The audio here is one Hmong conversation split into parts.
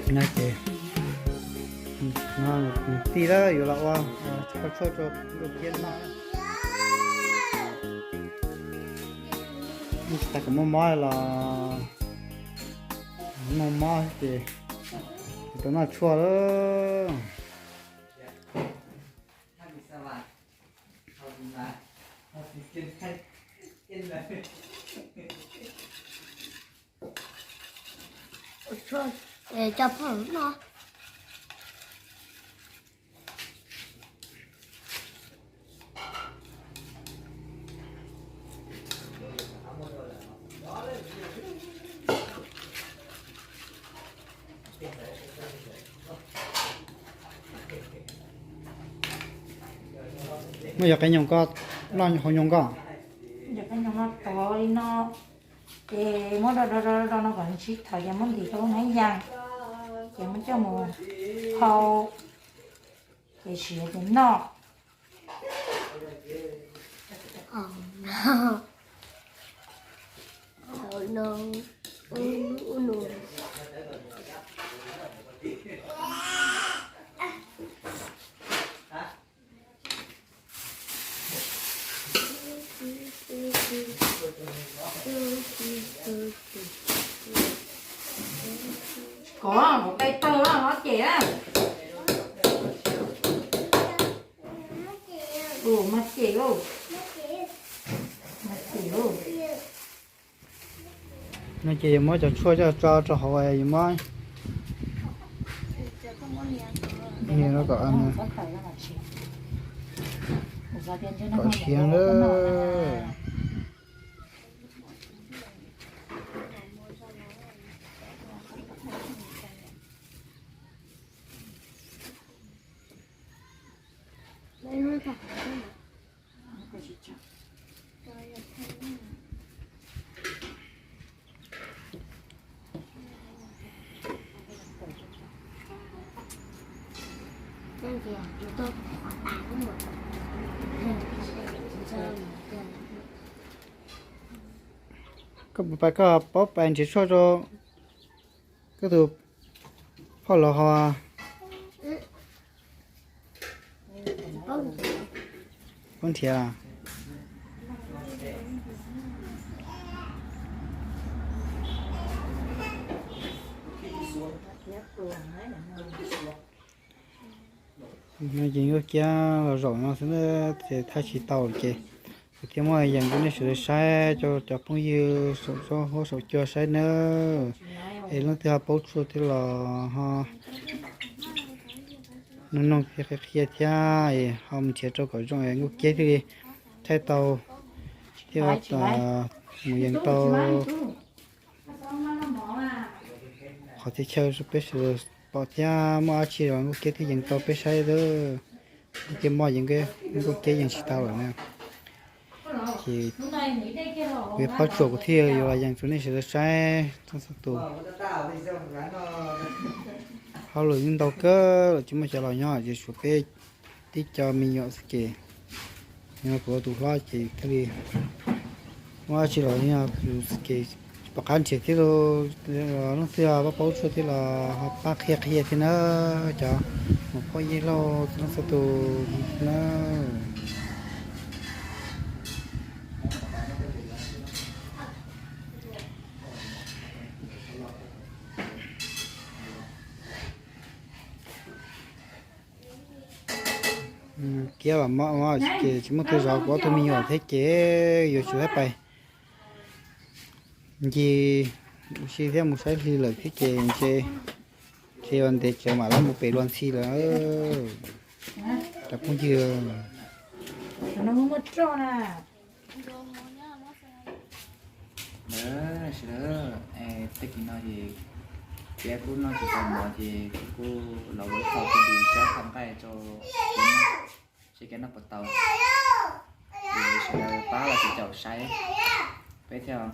No ces, no, tij lawm yuav los ua, ua tshuaj rau Nkauj Kiab noj. Tsis tas kom muaj mob los, muaj mob ces tau noj tshuaj lawm. Coj phooj ywg noj. Muab yog qe nyoos koj noj hauv nyoos koj. Yog qe nyoos no tov li no, ces muab do do do do no kom nws sib thawv ces muab ntim rau lub hmab yas, ces muab coj mus hau, ces siav ces noj. Kov kuv qe tawg los cem na. Ua mas cem lauj, mas cem lauj. No ces yuav muab cov tshuaj coj tso rau hauv, yuav muab, kom, kom siav na. Koj puas pais, koj paub pais nrhiav tshuaj rau koj tus phauj los ho? Paub nrhiav. No ces Nkauj Kiab los zaum no xwb na, ces thaij tsis tau ces kuv thiaj muab yees rau nej sawv daws saib, rau cov phooj ywg saum huab saum cua saib nawb. Es leej twg ho paub tshuaj thiab los ho nug nug qhia qhia thiab, ho mus nrhiav rau kom zoo es Nkauj Kiab thiaj li thaij tau thiab mus yees tau qhov txhia chaw rau peb sawv daws pom thiab, muaj dab tsi los Nkauj Kiab thiaj yees tau peb saib lawm. Nkauj Kiab muaj yees, Nkauj Kiab yees tsis tau lawm na. Ces kuv yuav pab tsuam kuv thiaj yuav los yees rau nej sawv daws saib txhua tus. Hauj lwm yeej ntau kawg los tsis muaj cov laus nyob ces tshuav peb tib co me nyuam xwb ces, no kuv ua tus hlob ces thiaj li muaj dab tsi los yog kuv xwb ces tsis pom qab nrhiav thiab lauj. Leej twg paub paub tshuaj thiab los ho pab qhia qhia thiab na, cov muam phauj yawg laus txhua leej txhua tus na. Kiab los mob mob ces tsis muaj twg zov kuv ob tug me nyuam thiab ces yuav tsum tau pais ncig ua si thiab mus saib hli lawm thiab ces ntshe, ntshe yuav ntev tsawv mam li mus pem luag ntxhi lawm cov phooj ywg. Sawv daws, tej kis no ces Kiab kuj noj tsis tau mov ces kuv kuj los ua ib qho kev dub sab qhov nqaij rau Kiab noj, seb Kiab noj puas tau. Ces sawv daws pab los caum caum saib peb thiab.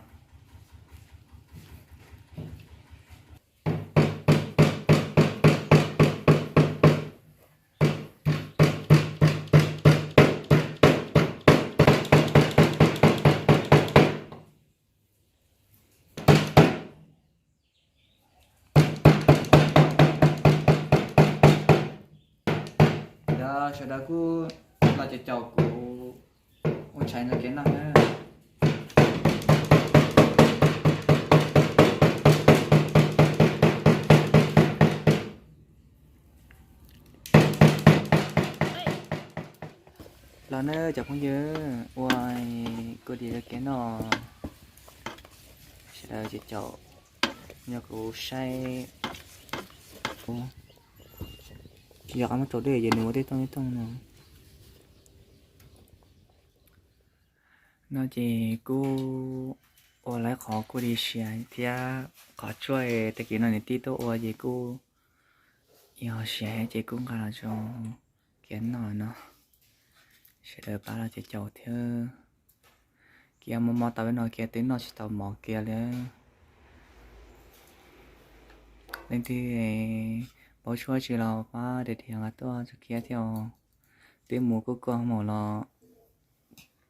Sawv daws kuj los caum caum kuv ua tshais ntxuav kev noj na. Los na cov phooj ywg, ua kuv dim kev noj, sawv daws caum caum, yog kuv saib, yog qab muab rau dej ces nws ua tej tooj tej tooj no. No ces kuj ua lawv qhov kuj li siav thiab qhov tshuaj tag kis no niam tij tuaj ua ces kuj yog siav ces kuj nqa los rau kiag noj no. Sawv daws pab los caum caum thiab. Kiag mob mob tau peb no kiag twb noj tsis tau mov kiag li. Leej twg paub tshuaj tsis los pab dhia dhia nqa tuaj rau kiag thiab os. Twb mus kuj koj mus los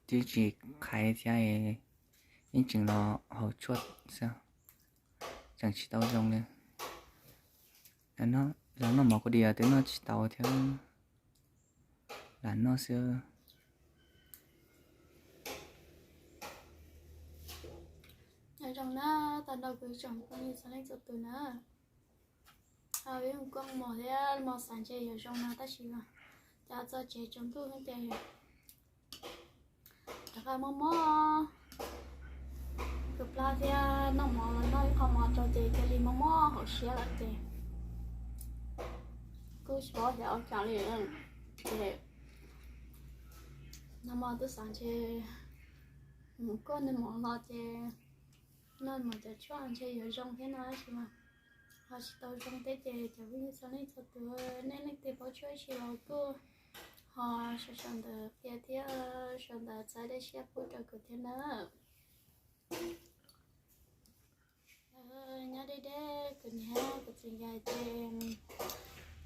twb tsis qhaiv thiab, yeej tseem los haus tshuaj xwb, tseem tsis tau zoo li. Los noj mov kuv dim twb noj tsis tau thiab, lam noj xwb. Nyob zoo na, tag nrho kuv tsoom phooj ywg txhua leej txhua tus na. Vim kuj mos thiab mos xav ntshe yuav zoo no tab sis cov txog tsev tsaus ntuj ces rov qab mob mob kawg plab thiab noj mov los noj ib qho mov rau ces cia li mob mob hauv siab lawm ces kuj tsis paub xyov ua cas li. Ces nag hmo twb xav ntshe mus kuaj nag hmo los ces noj mov cov tshuaj ntshe yuav zoo thiab no tab sis mas ho tsis tau zoo thiab ces cov phooj ywg txhua leej txhua tus nej leej twg paub tshuaj ib si los kuj ho sau sau ntawv qhia thiab sau ntawv txhawb dej siab pub rau kuv thiab na. Nyob deb deb kuv niam kuv txiv nkawd ces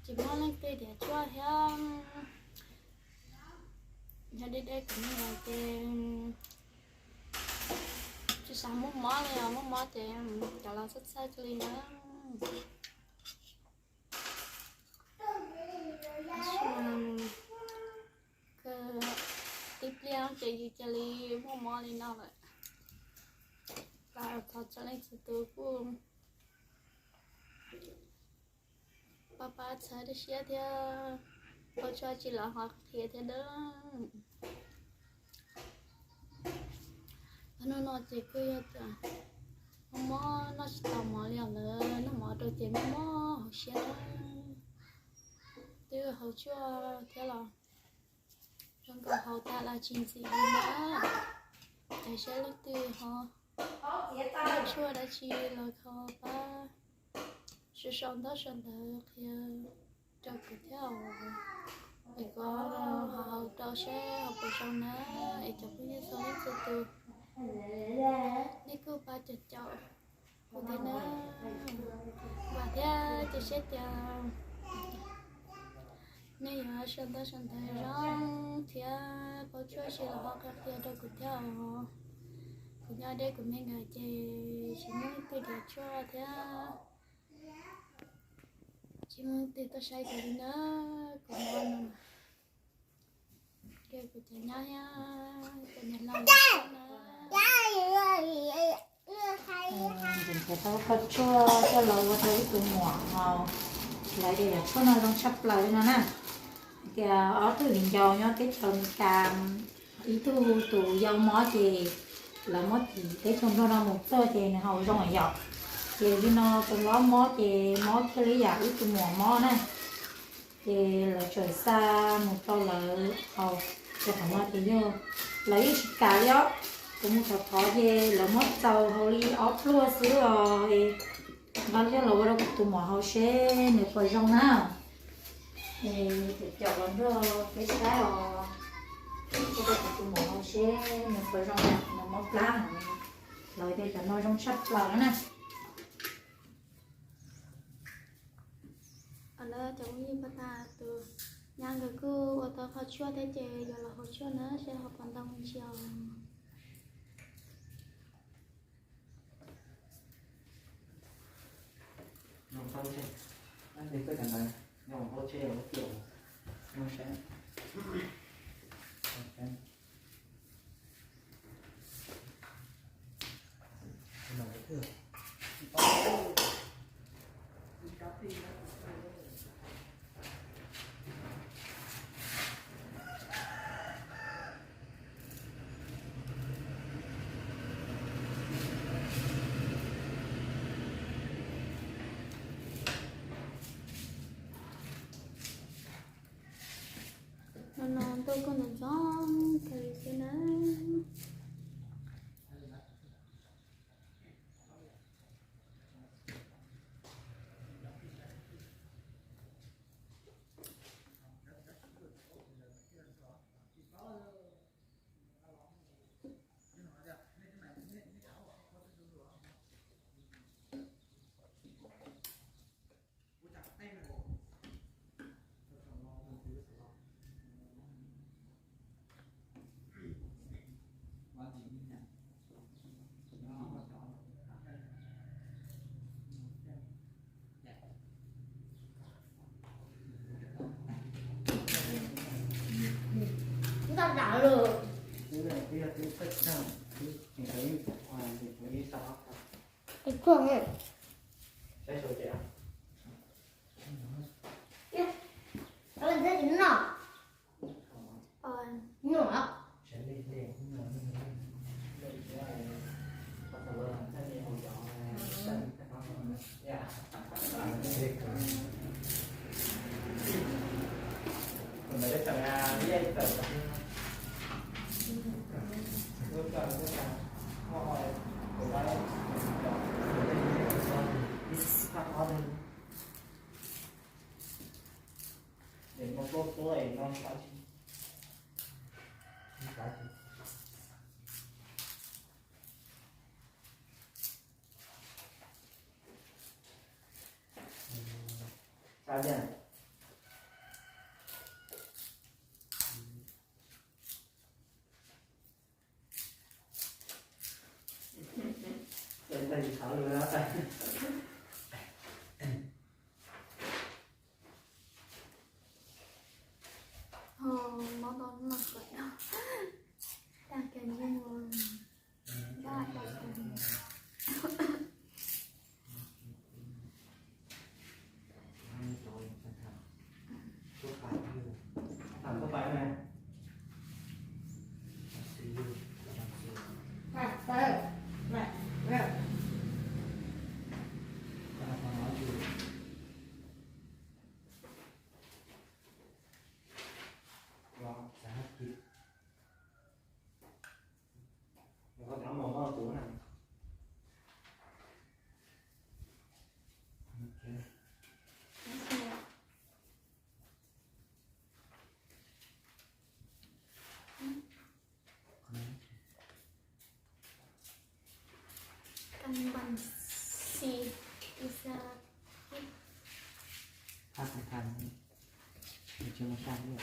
tsis muaj leej twg diam tshuaj thiab. Nyob deb deb kuv niam nkawd ces tsis xav muaj mob li os, muaj mob ces cov los txhawj txhawj li na. Tib pliag ces yus cia li muaj mob li no lawm. Thov txhua leej txhua tus kuj pab pab txhawb dej siab thiab, paub tshuaj tsis los ho qhia thiab nawb. Hnub no ces kuj yog tias mob mob noj tsis tau mov li os, lawv noj mov rau ces mob mob hauv siab na. Twb haus tshuaj thiab los zoo nkaus haus tas los tsis ntxim li na. Ces saib leej twg ho muaj tshuaj dab tsi los ho pab sau sau ntaub sau ntawv qhia rau kuv thiab os. Es kuv ho haus rau seb ho puas zoo na. Es cov phooj ywg txhua leej txhua tus, nej kuj pab caum caum kuv thiab na. Vam thiab cia siab tias nej yuav sau ntaub sau ntawv zoo thiab paub tshuaj tsis los ho qhia qhia rau kuv thiab os. Kuv nyob deb kuv me nkawd ces tsis muaj leej twg diam tshuaj thiab tsis muaj leej twg tuaj saib kuv li na. Kuv nyob no ces kuv cov nyab thiab cov niam laus na, ces tau kho tshuaj coj los ua rau ib tug muam haus. Lawv tias yog tshuaj no zoo tshaj plaws li no na. Tias ob tug viv ncaus nyob teb chaws Amelikas, ib tug tus yau mob ces lawv muab tim teb chaws Nplog no mus txog ces nws haus zoo yom. Ces li no tus hlob mob ces mob thiaj li yam ib tug muam mob na. Ces lawv txawm xa mus rau lawv haus, ces qhov no ces yog lawv yeej tsis kam li os. Kuv mus thov thov ces lawv muab txaus haus li ob pluag xwb os. Nqa coj los ua rau kuv tus muam haus seb nws puas zoo na. Es caum caum los nrog peb saib os, ua rau kuv tus muam haus seb nws puas zoo, nws mob plab. Lawv tias cov no zoo tshaj plaws na. Cov phooj ywg, tus nyab nkawd kuj ua tau qhov tshuaj thiab ces yuav los haus tshuaj na seb ho puas ntau me ntsis os. No no tuaj kuj ntxov ntxov kawg li thiab na. Ntau dam lawm. Es koj ne. Ua ntej no. Nyob. Ho mob tau no qhov no. Tag kis yeej ua. Căn bản xì isa. Phát không thành. Được chưa mà sao nữa?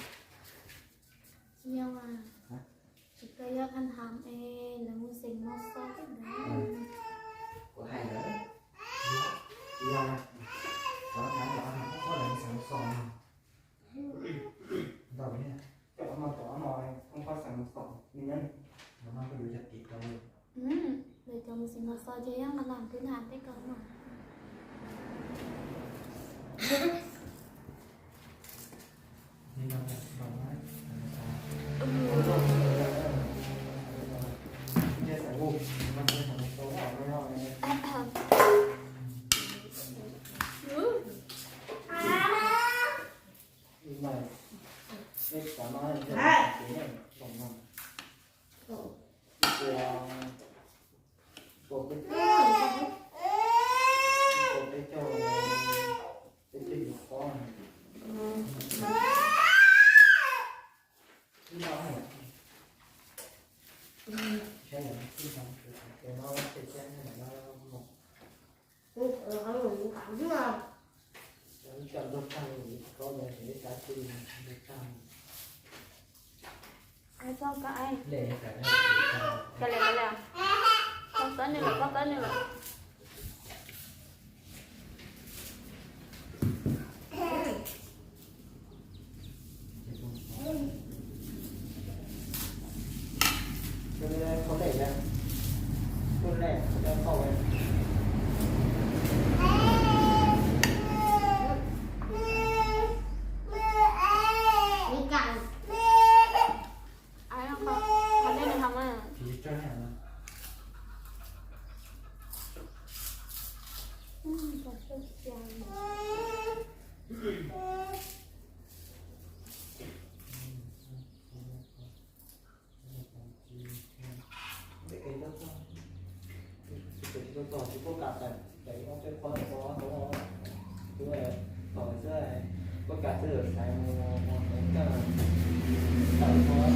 Yog mas. Hả? Tsis tau yog kham tham es lawv mus xeem mos xos thiab ntag. Kuv hais lawm. Yog, kuv hais lawm, kuv hais lawv xeem mos xos no. Ntau ne, cov no cov no thooj koj xeem mos xos li nyob no, no koj yuav cov tim rau. Lawv cov mus xeem mos xos ces yog nqa lam twb nqa tej ko no. Ai, koj, koj, ai. Koj liam, koj liam. Koj tawb nws lawm, koj tawb nws lawm. Tsis puab kav tawm, tawm ob peb qhov, ob qhov, tub thaum xwb, puab kav twb xaiv mus, mus xaiv kawg, tawm qhov.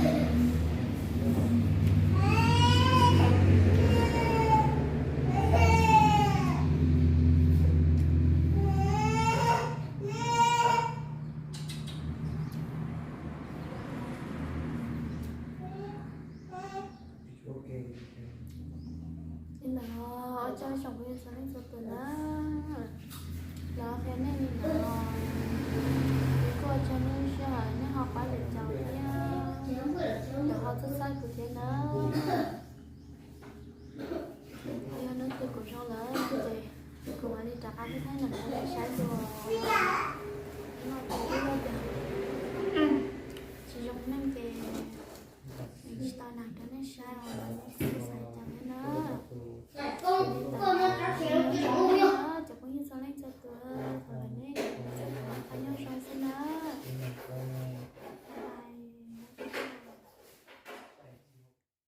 Li ntawd, ua tsaug tsoom phooj ywg txhua leej txhua tus na, los qhia nej li ntawd, kuj ua tsaug nej sij hawm nej ho pab lwm caum thiab, lawm ho txhawb txhawb kuv thiab na.